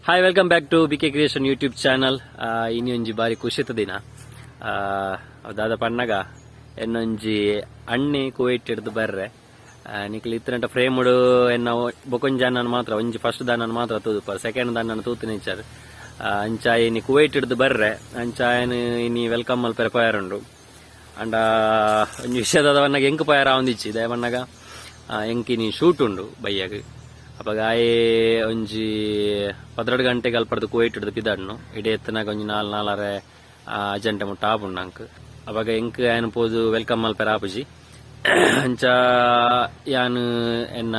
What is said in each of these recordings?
Hi, welcome back to BK creation YouTube channel. ಇನಿ ಒಂಜಿ ಬಾರಿ ಖುಷಿತ ದಿನ. ದಾದ ಪನ್ನಗ ಎನ್ನೊಂಜಿ ಅಣ್ಣೆ ಕುವೈಟ್ ಹಿಡ್ದು ಬರ್ರೆ. ನಿಕ್ಲ್ ಇತ್ತನಟ ಫ್ರೇಮ್ಡ್ ಎನ್ನ ಬೊಕೊಂಜಿ ಅಣ್ಣನ್ ಮಾತ್ರ, ಒಂಜಿ ಫಸ್ಟ್ ದಾನನ್ ಮಾತ್ರ ತೂದುಪ, ಸೆಕೆಂಡ್ ದಾನನ್ ತೂತಿನ ಇಚ್ಚಾರ್. ಅಂಚ ಇನಿ ಕುವೈಟ್ ಹಿಡ್ದು ಬರ್ರೆ. ಅಂಚ ಆಯನ್ ಇನಿ welcome ಮಲ್ಪೆರೆ ಪೋಯಾರುಂಡು. ಅಂಡ ಒಂಜಿ ವಿಷಯದ ಪನ್ನಗ ಎಂಕ್ ಪೋಯಾರ ಆವೊಂದಿಚ್ಚಿ. ದಾಯೆ ಪನ್ನಗ ಎಂಕ್ ಇನಿ ಶೂಟ್ ಉಂಡು ಬಯ್ಯಗ್. ಅಪಗ ಆಯೆ ಒಂಜಿ 12 ಗಂಟೆಗೆ ಅಲ್ಪಡ್ದು ಕುವೈಟ್ ಹಿಡ್ದು ಪಿದಾಡ್ನು. ಇಡೆ ಎತ್ತನಾಗ ಒಂಜಿ ನಾಲ್ ನಾಲರೆ ಅಜಂಟೆ ಮುಟ್ಟ ಆಪುಂಡು ನಂಕ್. ಅಪಗ ಎಂಕ್ ಆಯನ್ ಪೋದು welcome ಮಲ್ಪೆರೆ ಆಪುಜಿ. ಅಂಚ ಯಾನ್ ಎನ್ನ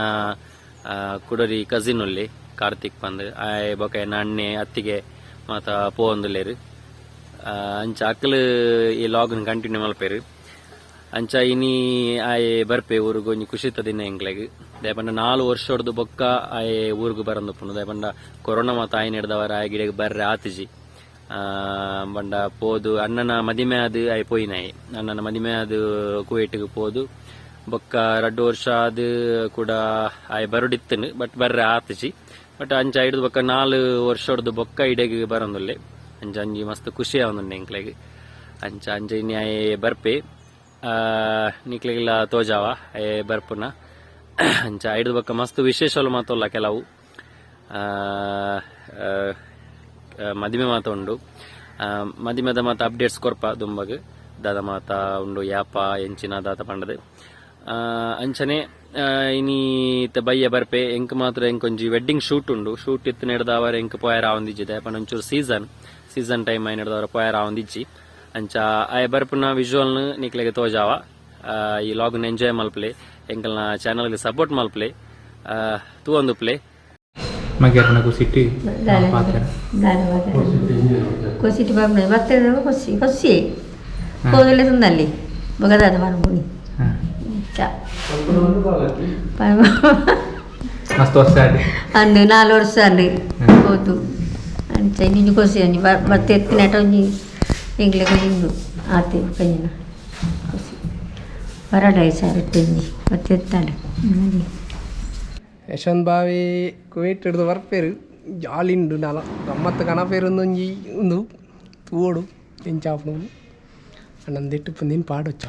ಕುಡರಿ ಕಸಿನ್ ಉಲ್ಲೆ ಕಾರ್ತಿಕ್ ಪಂದ್, ಆಯೆ ಬೊಕ ಎನ್ನ ಅಣ್ಣೆ ಅತ್ತಿಗೆ ಮಾತ ಪೋವೊಂದುಲ್ಲೆರ್. ಅಂಚ ಅಕ್ಲು ಈ ಲಾಗ್ನ್ ಕಂಟಿನ್ಯೂ ಮಲ್ಪೆರ್. ಅಂಚ ಇನಿ ಆಯೆ ಬರ್ಪೆ ಊರುಗು. ಒಂಜಿ ಖುಷಿತ ದಿನ ಎಂಕ್ಲೆಗ್. ದಾಯೆ ಪಂಡ 4 ವರ್ಷೊಡ್ದು ಬೊಕ್ಕ ಆಯೆ ಊರುಗು ಬರಂದುಪ್ಪುಂಡು. ದಾಯೆ ಪಂಡ ಕೊರೋನಾ ಮಾತ ಆಯ್ನ ಹಿಡ್ದವರ ಆಯೆ ಗಿಡಗ್ ಬರ್ರೆ ಆತಿಜಿ. ಪಂಡ ಪೋದು ಅಣ್ಣನ ಮದಿಮೆ ಆದ್ ಆಯೆ ಪೋಯಿನಾಯೆ. ಅಣ್ಣನ ಮದಿಮೆ ಆದ್ ಕುವೈಟ್ಗ್ ಪೋದು ಬೊಕ್ಕ 2 ವರ್ಷ ಆದ್ ಕೂಡ ಆಯೆ ಬರುಡಿತ್ತನು, ಬಟ್ ಬರ್ರೆ ಆತಿಜಿ. ಬಟ್ ಅಂಚ ಐಡ್ದ್ ಬೊಕ್ಕ 4 ವರ್ಷೊಡ್ದು ಬೊಕ್ಕ ಇಡೆಗ್ ಬರಂದುಲ್ಲೆ. ಅಂಚ ಅಂಜಿ ಮಸ್ತ್ ಖುಷಿ ಆವೊಂದುಂಡು ಎಂಕ್ಲೆಗ್. ಅಂಚ ಅಂಚ ಇನಿ ಆಯೆ ಬರ್ಪೆ. ನಿಕ್ಲೆಗ್ಲ ತೋಜಾವ ಆಯೆ ಬರ್ಪುನ. ಅಂಚ ಐಡ್ದ್ ಬೊಕ್ಕ ಮಸ್ತ್ ವಿಶೇಷಲು ಮಾತೊಲ್ಲ ಕೆಲವು ಆ, ಆ, ಆ, ಮದಿಮೆ ಮಾತ ಉಂಡು. ಮದಿಮೆದ ಮಾತ ಅಪ್ಡೇಟ್ಸ್ ಕೊರ್ಪ ದುಂಬಗ್, ದಾದ ಮಾತ ಉಂಡು, ಯಾಪ, ಎಂಚಿನ ದಾದ ಪಂಡದು. ಅಂಚನೆ ಇನಿ ಇತ್ತೆ ಬಯ್ಯ ಬರ್ಪೆ. ಎಂಕ್ ಮಾತ್ರ ಎಂಕ್ ಒಂಜಿ ವೆಡ್ಡಿಂಗ್ ಶೂಟ್ ಉಂಡು. ಶೂಟ್ ಇತ್ತು ನೆಡ್ದವರ ಎಂಕ್ ಪೋಯರ ಆವೊಂದಿಜ್ಜಿ. ಪಂಡ ಒಂಚೂರು ಸೀಸನ್ ಸೀಸನ್ ಟೈಮ್ ಆಯ್ನ ಪೋಯರ ಆವೊಂದಿಜ್ಜಿ. ಅಂಚ ಆಯೆ ಬರ್ಪುನ ವಿಜುವಲ್ನ್ ನಿಕ್ಲೆಗ್ ತೋಜಾವ. ಈ ಲಾಗ್ನ್ ಎಂಜಾಯ್ ಮಲ್ಪಲೆ, ಎಂಕಲ್ನ ಚಾನಲ್ಗೆ ಸಪೋರ್ಟ್ ಮಲ್ಪಲೆ, ತೂವೊಂದುಪ್ಲೆ. ಮಗ್ಯಾರನ ಕುಸಿಟ್ಟು ಪಾತ್ರ. ಕೊಸಿಟಿ ಬಾಬ್ನ ಬತ್ತೆ ಕೊಸಿ ಕೊಸಿ ಕೋದಲೆ ತುಂದಲ್ಲಿ ಬಗದಾದ ಮನ್ಪುನಿ. ಚ. ಮಸ್ತ್ ವರ್ಷ ಆಡಿ. ಅಂದು 4 ವರ್ಷ ಅಂದು ಹೋತು. ಅಂಚ ಇನ್ನಿಂಜಿ ಕೊಸಿ ಒಂಜಿ ಬತ್ತೆ ಎತ್ತಿನಟ ಒಂಜಿ ಎಂಕ್ಲೆ ಇಂದು ಆತೆ ಕಂಜಿನ ಕೊಸಿ ಬರಡ ಸರ್ ಇಟ್ಟಂಜಿ ಬತ್ತೆ ಎತ್ತಾಂಡ. ಯಶವಂತ್ ಬಾವಿ ಕುವೈಟ್ ಹಿಡ್ದು ಬರ್ಪೇರು. ಜಾಲಿ ಉಂಡು ನಾಲ ಗಮ್ಮತ್ತು ಕನಪೇರು. ಒಂಜಿ ಉಂದು ತೂವೊಡು ಎಂಚ ಆಪುಂಡು. ಅಣ್ಣನ ದಿಟ್ಟು ಪಂದಿನ ಪಾಡೊಚ್ಚ.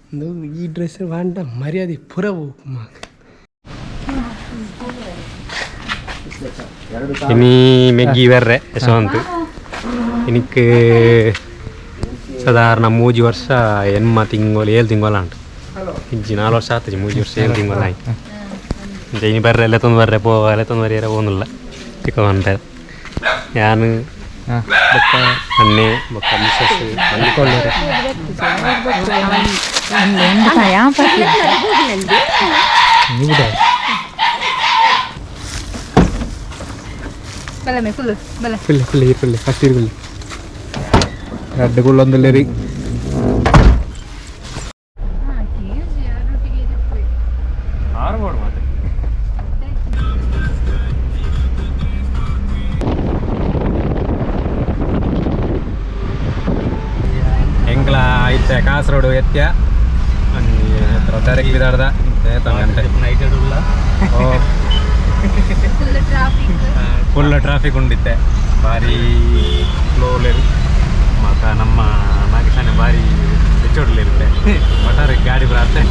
ಉಂದು ಈ ಡ್ರೆಸ್ ವಾಂಡ ಮರ್ಯಾದೆ ಪೂರ ಹೋಗು. ಇನಿ ಮೆಗ್ಗಿ ಬರ್ರೆ ಯಶವಂತ್. ಇನಿಕ್ ಸಾಧಾರಣ 3 ವರ್ಷ 8 ತಿಂಗಳು 7 ತಿಂಗಳು ಉಂಟು. ಇಜ್ಜಿ, 4 ವರ್ಷ ಆತಜಿ, 3 ವರ್ಷ 7 ತಿಂಗಳು ಆಯ್ತು. ಅಂಚ ಇನಿ ಬರ್ರೆ, ಲೆತ್ತೊಂದು ಬರ್ರೆ ಪೋ, ಲೆತ್ತೊಂದು ಬರಿಯರೆ ಪೋನುಲ್ಲ ಚಿಕ್ಕ ಬಂತೆ ಯಾನು ಬೊಕ್ಕ ಅಣ್ಣೆ ಬೊಕ್ಕ ಮಿಸಸ್ ಮಲ್ಲಿಕೊಳ್ಳೂರು. ನೀವು. ಫುಲ್ ಫುಲ್ ಫುಲ್ ಫಸ್ಟ್ ಇರ್ಗುಳ್ಳಿ ರಡ್ಡು ಗುಳ್ಳೊಂದುಲ್ಲೇರಿ. ಆರು ಬೋರ್ಡ್ ಮಾತ್ರ. ಎಂಕ್ಲ ಇತ್ತೆ ಕಾಸರೋಡು ಎತ್ಯ ಡೈರೆಕ್ಟ್ ಬಿದಾಡ್ದ ಗಂಟೆ. ಫುಲ್ ಟ್ರಾಫಿಕ್ ಉಂಡಿತ್ತೆ, ಭಾರಿ ಸ್ಲೋ. ಮಾತ ನಮ್ಮ ನಾಗೇಶಾನೆ ಭಾರಿ ಹೆಚ್ಚೋಡ್ಲಿರುತ್ತೆ. ಒಟ್ಟಾರೆ ಗಾಡಿ ಬರತ್ತೆ.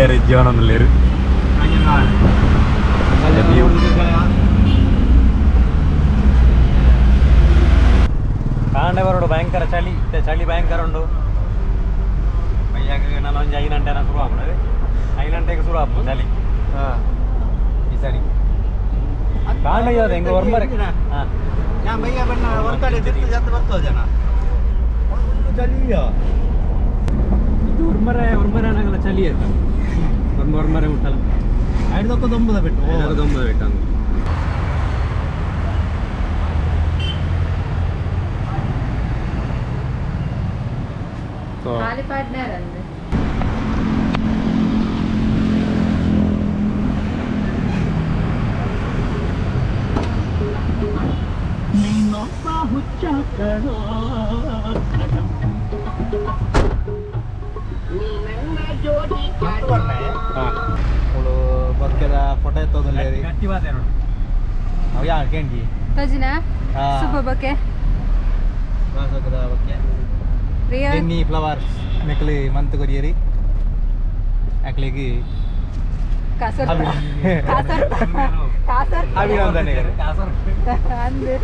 ಏರು ಜೀವನದಲ್ಲಿರು. ಕಾಂಡೆ ಬರೋಡು ಭಯಂಕರ ಚಳಿ ಇತ್ತೆ, ಚಳಿ ಭಯಂಕರ ಉಂಡು. ಬಯ್ಯಾಗ ನಾನು ಒಂಜಿ 5 ಗಂಟೆ ಶುರು ಆಪುಂಡು. 5 ಗಂಟೆಗೆ ಶುರು ಆಪು ಚಳಿ ಈ ಸರಿ. ಕಾಂಡ ಯಾವ್ದು ಹೆಂಗ ಹೊರ್ಮರೆ. ಹಾಂ. ಇದು ಹೊರ್ಮರೆ ಹೊರ್ಮರೆ ಅನ್ನಗಲ್ಲ, ಚಳಿ ಆಯ್ತಾ ಹೊರ್ಮ ಹೊರ್ಮರೆ ಉಂಟಲ್ಲ. ದೊಂಬದ ಬಿಟ್ಟು. ದೊಂಬದ ಬಿಟ್ಟು ಹಂಗೆ. ಬೊಕ್ಕೆದ ಫೋಟೋ ಎತ್ತೋದಿಲ್ಲ. ಗಟ್ಟಿ ಮಾತೆ ನೋಡಿ. ಅವು ಯಾರು ಕೇಂಡಿ? ತೋಜಿನ ಸೂಪರ್ ಬೊಕೆ. ಓಕೆ. ರಿಯಾ ಎನ್ನಿ ಫ್ಲವರ್ಸ್ ಮೆಕ್ಲಿ ಮಂತ್ ಕೊರಿಯರಿ ಅಕ್ಲಿಗೆ ಕಾಸರ್ ಕಾಸರ್ ಕಾಸರ್. ಅಭಿನಂದನೆಗಳು. ಅಂದು.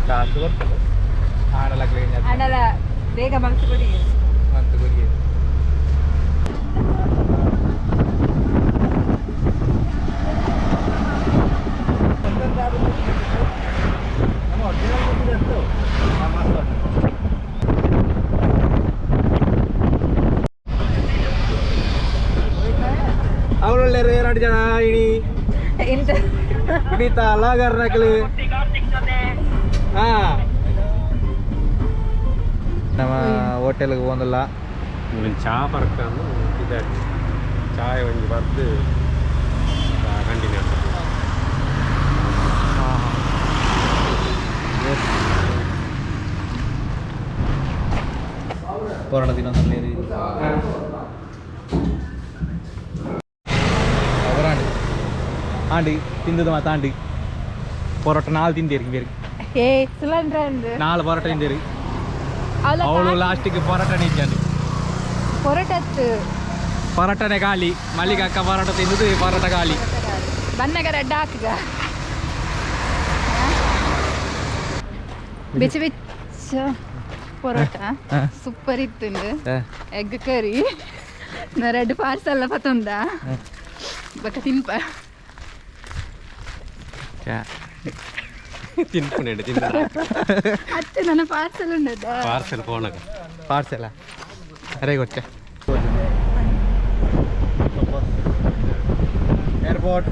ಕಾಸು ಕೊಡ್ತದೆ ಆಡಲಾಗ್ಲಿ. ಅಣ್ಣಲ ಬೇಗ ಮಲ್ತು ಕೊಡಿ. ಮಂತ್ ಕೊರಿಯರಿ. ಅವಳುಳ್ಳೆ ಎರಡು ಜನ ಇಣಿ. ಇಂತ. ಇಣಿತ ಲಾಗರ್ ನಕಲು. ಹಾ, ನಮ್ಮ ಹೋಟೆಲ್ಗೆ ಹೋಗಲ್ಲ. ಒಂದು ಚಾ ಪರ್ಕಂದು ಇದೆ, ಚಾಯ್ ಒಂಜಿ ಬರ್ದು ಕಂಟಿನ್ಯೂ. ಪೊರೋಟ ತಿನ್ನೋದ್ರಲ್ಲಿ ಅವರಾಂಡಿ ಆಂಡಿ ತಿಂದದ ಮಾತಾಂಡಿ ಪೊರೋಟ ನಾಲ್ ತಿಂದೇರಿ ಬೇರೆ. ಏ ಸುಲಂದ್ರ ಅಂದು. ನಾಲ್ ಪೊರೋಟ ತಿಂದೇರಿ. ಅವಳ ಅವಳು ಲಾಸ್ಟಿಗೆ ಪೊರೋಟ ನಿಂಚಾಂಡಿ. ಪೊರೋಟತ್ತು. ಪೊರೋಟನೇ ಖಾಲಿ. ಮಲ್ಲಿಗೆ ಅಕ್ಕ ಪೊರೋಟ ತಿಂದದ್ದು, ಈ ಪೊರೋಟ ಖಾಲಿ. ಬನ್ನಗ ರೆಡ್ ಹಾಕುಗ ಬೆಚ್ಚ ಬೆಚ್ಚ ಪೊರೋಟ ಸೂಪರ್ ಇತ್ತು. ಎಗ್ ಕರಿ ರೆಡ್ ಪಾರ್ಸಲ್ ಪತ್ತೊಂದ ಬಕ್ಕ ತಿನ್ಪ. ತಿನ್ಪುಂಡೆ ತಿಂದ. ಅತ್ತೆ ನನ್ನ ಪಾರ್ಸಲ್ ಉಂಡದ. ಪಾರ್ಸೆಲ್ ಫೋನಾಗ. ಪಾರ್ಸೆಲ ಅರೆ ಗೊಚ್ಚ ಏರ್ಪೋರ್ಟ್.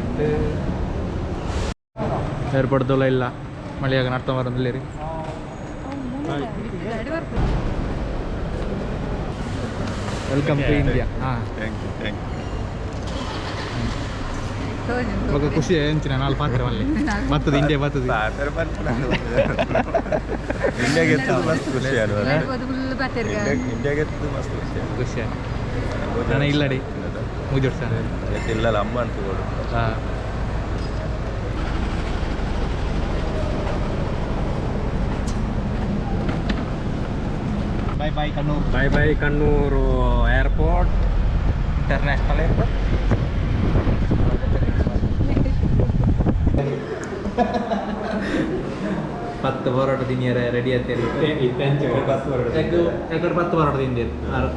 ಇಟ್ಟು ಏರ್ಪೋರ್ಟ್ದಲ್ಲ ಇಲ್ಲ ಮಳೆಯಾಗ ನಡ್ತಾ ಬರೋದಿಲ್ಲ ರೀ. Welcome to India. ಹಾಂ. Thank you, thank you. ఒక ಖುಷಿ ಎಂಚಿನ ನಾಲ್ ಪಾತ್ರೆ ಮಲ್ಲಿ ಬರ್ತದೆ, ಇಂಡಿಯಾ ಬರ್ತದೆ. ಪಾತ್ರೆ ಇಂಡಿಯಾಗೆ ಎತ್ತದು ಮಸ್ತ್ ಖುಷಿ ಅಲ್ವಾ? ಫುಲ್ ಪಾತ್ರೆ. ಇಂಡಿಯಾಗೆ ಎತ್ತದು ಮಸ್ತ್ ಖುಷಿ. ಖುಷಿ ನಾನು ಇಲ್ಲಡಿ ಮುಗಿದೋಡ್ ಸರ್. ಇಲ್ಲ, ಅಮ್ಮ ಅಂತ ಕೊಡು. ಹಾಂ. Bye bye Kannur. Bye bye Kannur airport. International airport. 10 parotta ತಿನ್ನಿಯರೆ ready ಆಗ್ತೀರಿ. 10 egg 10 parotta ತಿಂದಿರಿ ಆರು.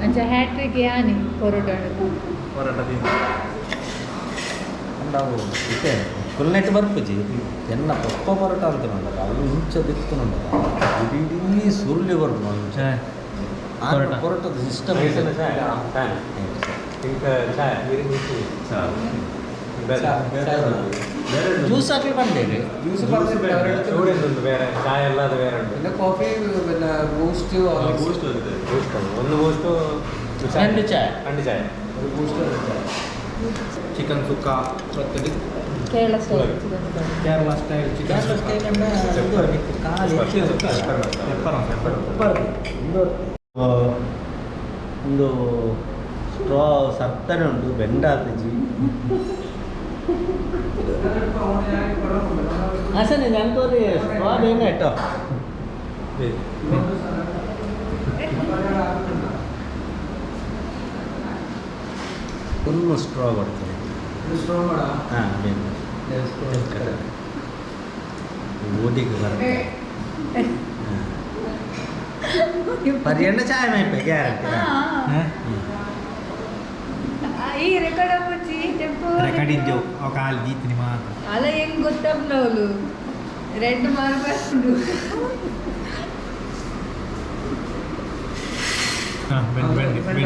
ಅಂಚ ಹ್ಯಾಟ್ರಿಕ್ ಯಾನಿ ಪೊರೋಟ. ಪರೋಟ ತಿಂದಿ. ನಾವು ಇತ್ತೆ ಕುಲ್ನೆಟ್ ಬರ್ಪುಜಿ. ಎನ್ನ ಪಪ್ಪ ಪರೋಟ ಅಂತ ಉಂಡಲ್ಲ, ಅವು ಇಂಚ ದಿಕ್ಕುನುಂಡಲ್ಲ, ಇಡೀ ಸುರುಳಿ ಬರ್ಪುಂಡು ಅಂಚ. ಪರೋಟ. ಪರೋಟದ ಸಿಸ್ಟಮ್. ಜ್ಯೂಸ್ ಹಾಕಿ ಬಂದೇರಿ. ಉಂಟು ಬೇರೆ ಚಾಯ್ ಎಲ್ಲ, ಅದು ಬೇರೆ ಉಂಟು. പിന്നെ കോഫി, പിന്നെ ബൂസ്റ്റ്. ಬೂಸ್ಟ್. ಬೂಸ್ಟ್ ಒಂದು ಬೂಸ್ಟು. രണ്ട് ಚಾಯ್. രണ്ട് ಚಾಯ್. ಚಿಕನ್ ಸುಕ್ಕ ಬರ್ತದೆ. Kerala style. Kerala style chicken. Pepper. ಒಂದು ಸ್ಟ್ರಾ ಸರ್ತನೆ ಉಂಟು, ಬೆಂಡ ಆತಜಿ ಅಸನೆ ഞങ്ങൾക്ക് ಸ್ಟ್ರಾ ಬೇಗ ಇಟ್ಟೋ. ಫುಲ್ಲು ಸ್ಟ್ರಾ ಕೊಡ್ತಾರೆ. ಹಾಂ, ಓದಿಗೆ ಬರುತ್ತೆ ಪರ್ಯಂಡ ಚಾಯ್ ಮೈಪೆ ಗ್ಯಾರಂಟಿ. ಈ ರೆಕಾರ್ಡ್ ಮುಚ್ಚಿ ಟೆಂಪೋ. ರೆಕಾರ್ಡ್ ಇದ್ದೆವು ಅವ ಕಾಲು ದೀತಿನಿ ಮಾತ್ರ. ಅಲ್ಲ, ಹೆಂಗ್ ಗೊತ್ತಾಗ್ನವಳು ರೆಡ್ ಮಾರ್ಬಾರ್ದು. ಹಾಂ, ಬೆಂಡಿ ಬೆಂಡಿ ಬೆಂಡಿ.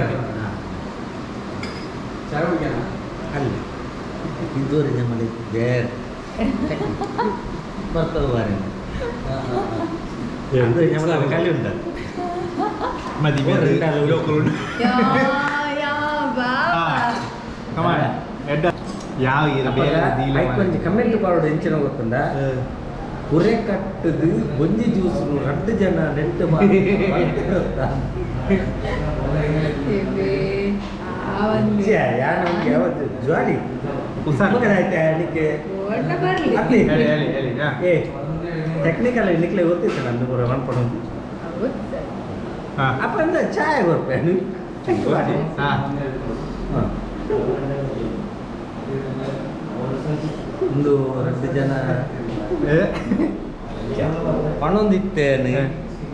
ചായ കുടിക്കാനാ? ಅಲ್ಲ, ಇದುವರೆ ನಮ್ಮಲ್ಲಿ ಬೇರೆ. ಬರ್ತದೆ ಬಾರಿ ಕಲಿ ಉಂಟ ಒಂಜಿ ಕಮೆಂಟ್ ಪಾಡೋಡು ಎಂಚಿನ ಗೊತ್ತುಂಡ ಕುರೆ ಕಟ್ಟದು ಒಂಜಿ ಜ್ಯೂಸ್ ರಡ್ಡು ಜನ ನೆಟ್ಟು ಜಾಲಿ ಏ ಟೆಕ್ನಿಕಲ್ ನಿಕ್ಲೆ ಗೊತ್ತಿತ್ತು ನಂದು ಪೂರ ಮನ್ಪೊಡು ಅಪ್ಪ ಅಂದ ಚಾಯ್ ಕೊರ್ಪೇನು. ಒಂದು ರಡ್ಡು ಜನ ಪಣೊಂದಿತ್ತೇನೆ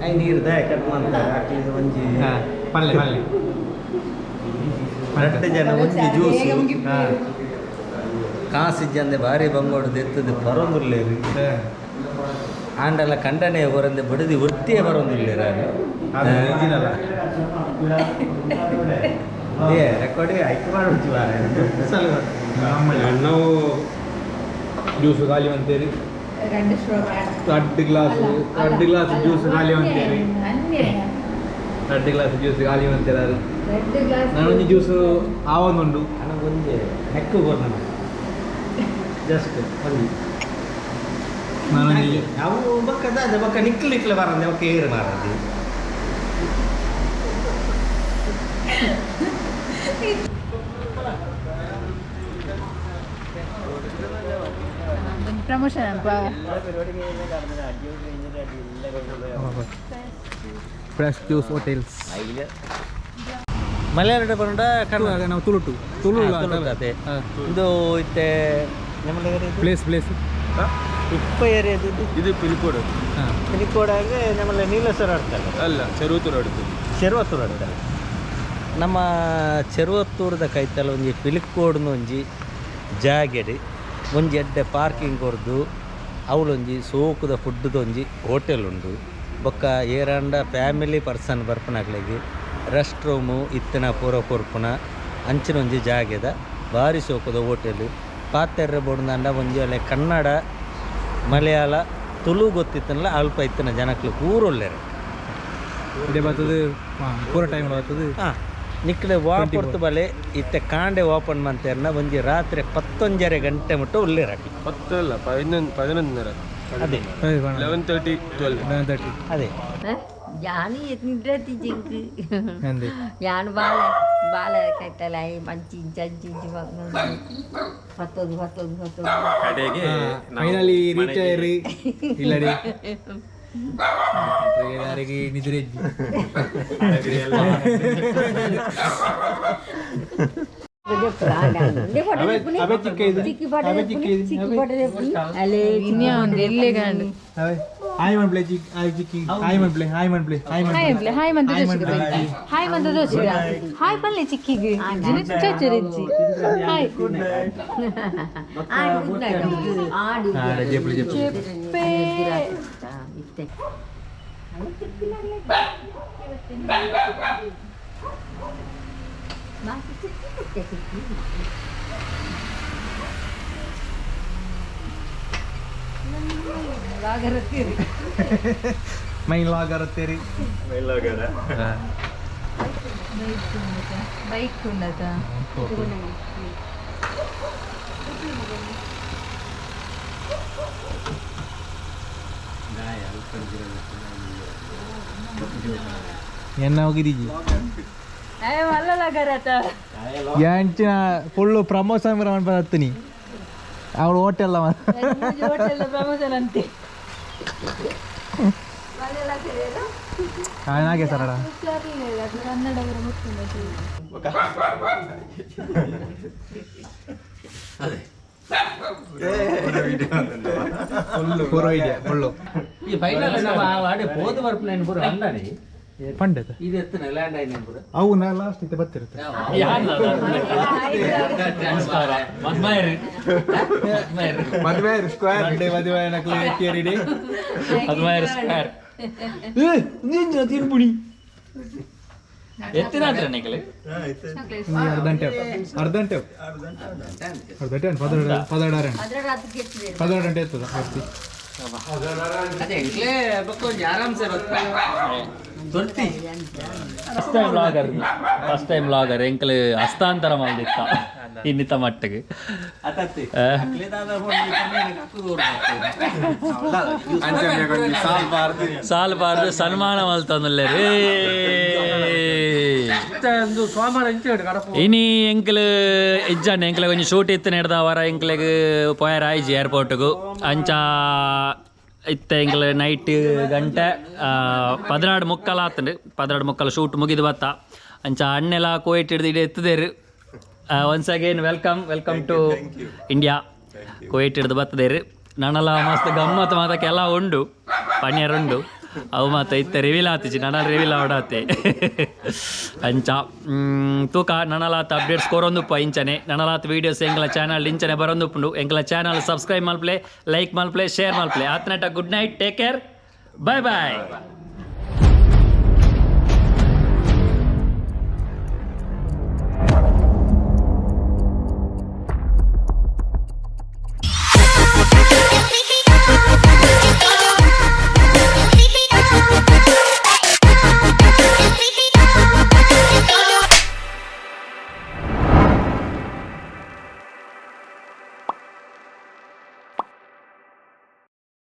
I ನೀರು ದಾಯ ಕಟ್ ಮಂತ ಅಕ್ಲಿದ ಒಂಜಿ ಪಲ್ಲೆ ಪಲ್ಲೆ ರಡ್ಡು ಜನ ಒಂಜಿ ಜ್ಯೂಸ್ ಕಾಸಿಜ್ಜಂದೆ ಭಾರಿ ಬಂಗೋಡು ದೆತ್ತದು ಬರೋಂದುಲ್ಲೇರು ಆಂಡಲ ಖಂಡನೆ ಹೊರಂದೆ ಬಡದಿ ವೃತ್ತಿಯೇ ಬರೋಂದಿಲ್ಲೇರ. ಏ ರೆಕಾರ್ಡ್ ಐಕ್ ಮಾಡೋದು ನಾವು ಜ್ಯೂಸ್ ಖಾಲಿ ಅಂತೇಳಿ ಎರಡು ಗ್ಲಾಸ್ ಎರಡು ಗ್ಲಾಸ್ ಜ್ಯೂಸ್ ಖಾಲಿ ಅಂತೇಳಿ ಎರಡು ಗ್ಲಾಸ್ ಜ್ಯೂಸ್ ಖಾಲಿ ಅಂತೇಳಿ ನಾನೊಂದು ಜ್ಯೂಸ್ ಆವೊಂದುಂಡು ಒಂಜಿ ನೆಕ್ಕು ಕೊರ್ನ ಜಸ್ಟ್ ಒಂಜಿ ನಾನೊಂಜಿ ಅವು ಬೊಕ್ಕ ದಾದ ಬೊಕ್ಕ ನಿಕ್ಲು ನಿಕ್ಲು ಬರಂದೆ ಬೊಕ್ಕ ಏರು ಮಾರಂದಿ. ಪ್ರಮೋಷನ್ ಅಪ್ಪ. Fresh juice hotels. Malayala ಪಂಡ ಕನ್ನಡ ನಾವು ತುಳುಟು ತುಳು ಅದೇ ಇದು ಇತ್ತೆ ನಮ್ಮ ಪ್ಲೇಸ್ ಪ್ಲೇಸ್ ಇಪ್ಪ ಏರಿಯಾದ ಇದು ಪಿಲಿಕೋಡು. ಪಿಲಿಕೋಡಾಗ ನಮ್ಮಲ್ಲಿ ನೀಲೇಶ್ವರ ಆಡ್ತಾರೆ ಅಲ್ಲ, ಚೆರುವತ್ತೂರು ಆಡ್ತದೆ. ಚೆರುವತ್ತೂರು ಆಡ್ತಾರೆ. ನಮ್ಮ ಚೆರುವತ್ತೂರದ ಕೈತಲ ಒಂಜಿ ಪಿಲಿಕೋಡ್ನ ಒಂಜಿ ಜಾಗೆಡ್ ಒಂಜಿ ಎಡ್ಡೆ ಪಾರ್ಕಿಂಗ್ ಕೊರ್ದು ಅವಳೊಂಜಿ ಸೋಕುದ ಫುಡ್ದು ಒಂಜಿ ಹೋಟೆಲ್ ಉಂಡು. ಬೊಕ್ಕ ಏರಾಂಡ ಫ್ಯಾಮಿಲಿ ಪರ್ಸನ್ ಬರ್ಪುನಕ್ಲೆಗ್ ರೆಸ್ಟ್ ರೂಮು ಇತ್ತಿನ ಪೂರ ಕೊರ್ಪುನ ಅಂಚಿನ ಒಂಜಿ ಜಾಗೆದ ಭಾರಿ ಸೋಕುದ ಹೋಟೆಲ್. ಪಾತೆರ್ರೆ ಬೋಡ್ದಂಡ ಒಂಜಿ ಅಲ್ಲೇ ಕನ್ನಡ ಮಲಯಾಳ ತುಳು ಗೊತ್ತಿತ್ತನಲ್ಲ ಅಲ್ಪ ಇತ್ತಿನ ಜನಕ್ಲು ಪೂರ ಒಳ್ಳೆರು. ಇದೇ ಬರ್ತದೆ ಪೂರ ಟೈಮ್ ಬರ್ತದೆ. ಹಾಂ ನಿಕ್ಲೆ ವಾಪೊರ್ತು ಬಲೆ ಇತ್ತೆ ಕಾಂಡೆ ಓಪನ್ ಮಂತೇರ್ನ ಒಂಜಿ ರಾತ್ರಿ 10:30 ಗಂಟೆ ಮುಟ್ಟ ಉಲ್ಲೇರಾಕಿ. 10 ಅಲ್ಲ, 11:30. ಅದೇ 11:30 12 11:30. ಅದೇ ಯಾನು ನಿದ್ರತಿ ಜಿಂಕ್ ಯಾನು ಬಾಳೆ ಬಾಳೆ ಕೈತಲ್ಲ ಮಂಚಿ ಇಂಚ ಅಂಚಿ ಇಂಚಿ ಪತ್ತೊಂದು ಪತ್ತೊಂದು ಪತ್ತೊಂದು ಕಡೆಗೆ ಫೈನಲಿ ರೀಚ್ ಆಯ್ರಿ ಇಲ್ಲಡಿ ಯಾರಿಗೆ ನಿದ್ರೆ ಹಾಯ್ ಮನ್ ಚಿಕ್ ಹಾಯ್ ಚಿಕ್ಕಿ ಹಾಯ್ ಮನ್ ಪ್ಲೇ ಹಾಯ್ ಮನ್ ಪ್ಲೇ ಹಾಯ್ ಮನ್ ಹಾಯ್ ಪ್ಲೇ ಹಾಯ್ ಮಂತ ದೋಚಿಗ ಹಾಯ್ ಮಂತ ದೋಚಿಗ ಹಾಯ್ ಪಲ್ಲೆ ಚಿಕ್ಕಿಗೆ ಜಿನ ಚಚ್ಚರಿಜ್ಜಿ ಹಾಯ್ ಆಡು ಚೆಪ್ಪೆ ಇತ್ತೆ ಮೈನ್ ಲಾಗರ್ ತೇರಿ ಮೈನ್ ಲಾಗರ್ ಬೈಕ್ ಉಂಡತ ಎನ್ನ ಹೋಗಿದ್ದೀಜಿ ಎಂಚಿನ ಫುಲ್ಲು ಪ್ರಮೋಷನ್ ಮನ್ಪತ್ತೀನಿ ಅವಳು ಹೋಟೆಲ್ ಹೋಟೆಲ್ ಪ್ರಮೋಷನ್ ಅಂತೆ ಹಾಗೆ ಸರ್ ಪೂರ ಐಡಿಯಾ ಫುಲ್ಲು ಈ ಫೈನಲ್ ನಮ್ಮ ಆಡೆ ಹೋದ ಬರ್ಪುನ ಪೂರ ಅಂದಾನೆ ಪಂಡದ ಇದು ಎತ್ತನ ಲ್ಯಾಂಡ್ ಆಯ್ನ ಪೂರ ಅವು ನಾ ಲಾಸ್ಟ್ ಇತ್ತೆ ಬರ್ತಿರುತ್ತೆ ನಮಸ್ಕಾರ ಮದ್ಮಾಯರು ಮದುವೆ ಸ್ಕ್ವೇರ್ ಡೇ ಮದುವೆ ನಕಲಿ ಕೇರಿಡಿ ಮದ್ಮಾಯರು ಸ್ಕ್ವೇರ್ ಏ ನಿಂಜ ತಿನ್ಬುಣಿ ಎತ್ತಿನಾತ್ರ ನಿಕಲೆ? ಅರ್ಧಂಟೆ ಅರ್ಧಂಟೆ ಅರ್ಧಂಟೆ 12 12 ಗಂಟೆ ಇರ್ತದ ಬರ್ತಿ. First time vlogger, first time vlogger. ಎಂಕಲ್ ಹಸ್ತಾಂತರ ಮಲ್ದಿತ್ತ ಇನ್ನಿತ ಮಟ್ಟಿಗೆ. ಸಾಲ್ ಬಾರ್ದು ಸನ್ಮಾನ ಮಲ್ತಂದುಲ್ಲೆ ರೇ. ಇನಿ ಎಂಕಲ್ ಇಜ್ಜಾಂಡ ಎಂಕಲ್ ಒಂಜಿ ಶೂಟ್ ಇತ್ತು ನೆಡ್ದ ವರ ಎಂಕ್ಲೆಗ್ ಪೋಯರ್ ಆಯ್ಜಿ ಏರ್ಪೋರ್ಟ್ಗು. ಅಂಚ ಇತ್ತೆ ಎಂಕಲ್ ನೈಟ್ ಗಂಟೆ 12:45 ಆತಂಡು. 12:45 ಶೂಟ್ ಮುಗಿದು ಬತ್ತ. ಅಂಚ ಅಣ್ಣೆಲ ಕೋಯಿಟ್ ಹಿಡ್ದು ಇಡೀ ಎತ್ತದೇರು. Once again welcome, welcome to India. Kuwait ಹಿಡ್ದು ಬತ್ತದೇರು. ನನಲ ಮಸ್ತ್ ಗಮ್ಮತ್ ಮಾತ ಕೆಲ ಉಂಡು, ಪಣ್ಯರ್ ಉಂಡು. ಅವು ಮಾತ ಇತ್ತೆ ರಿವೀಲ್ ಆತಿಜಿ, ನನಲ ರಿವೀಲ್ ಆವಡಾತೆ. ಅಂಚ ತೂಕ ನನಲಾತ್ ಅಪ್ಡೇಟ್ಸ್ ಕೊರೊಂದುಪ್ಪ ಇಂಚನೆ. ನನಲಾತ್ ವೀಡಿಯೋಸ್ ಎಂಕಲ ಚಾನಲ್ ಇಂಚನೆ ಬರೊಂದುಪ್ಪುಂಡು. ಎಂಕಲ ಚಾನಲ್ ಸಬ್ಸ್ಕ್ರೈಬ್ ಮಲ್ಪಲೆ, ಲೈಕ್ ಮಲ್ಪಲೆ, ಶೇರ್ ಮಲ್ಪಲೆ. ಆತ್ನಟ good night, take care, bye bye.